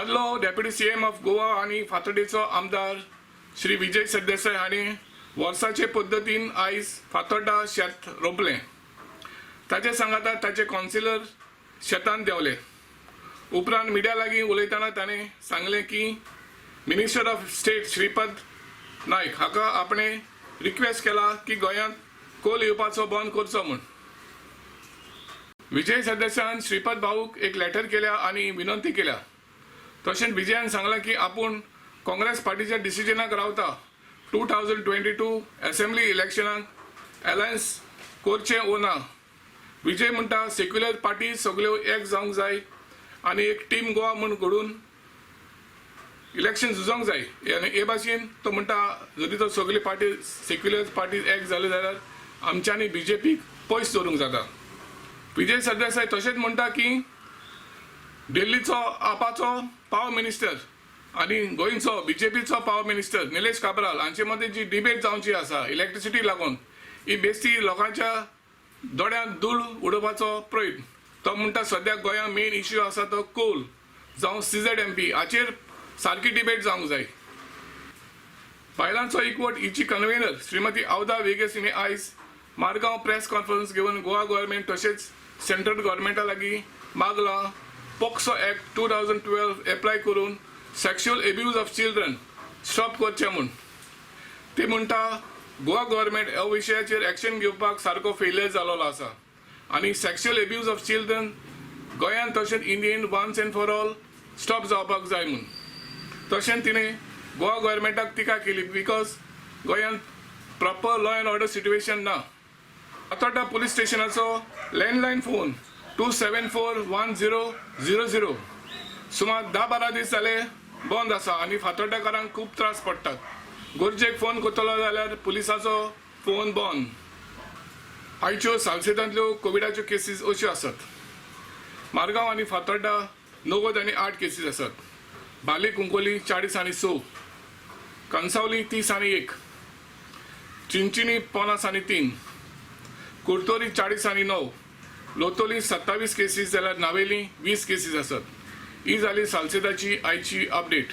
आदलो deputy CM of Goa आनी फातोर्डेचो आमदार श्री विजय सरदेसाय हांणी वर्साचे पद्दतीन आयज फातोर्डा शेत रोंपलें. ताचे सांगाता ताचे कावन्सिलर शेतांत देंवले. उपरांत मिडिया लागीं उलयतना ताणें सांगलें की minister of state Shripad Naik हाका आपणें रिक्वेस्ट केला की गोंयांत कोल येवपाचो बंद करचो म्हूण. विजय सरदेसायान श्रीपद भाऊक एक लेटर केल्या आनी विनंती केल्या. तशेंच विजयान सांगलां की आपूण काँग्रेस पार्टीच्या डिसिजनाक रावता, 2022 असेंब्ली इलेक्शनाक अलायन्स करचें ओ ना. विजय म्हणटा, सेक्युलर पार्टी सगल्यो एक जावंक जाय आनी एक टीम गोवा म्हूण घडून इलेक्शन झुजोंक जाय. आनी हे भाशेन तो म्हणटा, जरी तो सगळी पार्टी, सेक्युलर पार्टी एक जाले जाल्यार आमच्यांनी बीजेपीक पयस दवरूंक जाता. विजय सरदेसाय तशेंच म्हणटा की दिल्लीचो आपाचो पावर मिनिस्टर आनी गोंयचो बीजेपीचो पावर मिनिस्टर निलेश काब्राल हांचे मदीं जी डिबेट जावची आसा इलेक्ट्रिसिटी लागून, ही बेश्टी लोकांच्या दोळ्यांत धूळ उडोवपाचो प्रयत्न. तो म्हणटा, सद्याक गोंयांत मेन इश्यू आसा तो कोल जावं सीझेडएमपी, हाचेर सारकी डिबेट जावंक जाय. बायलांचो एकवट हिची कन्व्हेनर श्रीमती आवदा वेगस हिणे आयज मारगांव प्रेस कॉन्फरन्स घेवन गोवा गव्हर्मेंट तशेंच सेंट्रल गव्हर्मेंटा लागीं मागलां, POCSO Act 2012 apply करून sexual abuse of children stop करचें म्हूण. ती म्हणटा, गोवा गव्हर्मेंट ह्या विशयाचेर एक्शन घेवपाक सारको फेलियर जालोलो आसा आनी सेक्शुअल एब्यूज ऑफ चिल्ड्रन गोंयांत तशेंच इंडियेन once and for all stop जावपाक जाय म्हूण. तशेंच तिणें गोवा गव्हर्मेंटाक टिका केली because गोंयांत proper law and order situation ना. फातोड्डा पुलीस स्टेशनाचो landline phone 2741000 सुमार 10-12 दीस जाले बंद आसा आनी फातोड्डेकारांक खूब त्रास पडटात. गरजेक फोन करतलो जाल्यार पुलिसाचो फोन बंद. आयच्यो सालसेतांतल्यो कोविडाच्यो केसीस अश्यो आसात. मारगांव आनी फातोड्डा 98 केसीस आसात. बाली कुंकोली 46, कणसावली 31, चिंचिनी 53, कुर्तोरी 49, लोतोली 27 केसीस, जाल्यार नावेली 20 केसीस आसात. ही जाली सालसेताची आयची अपडेट.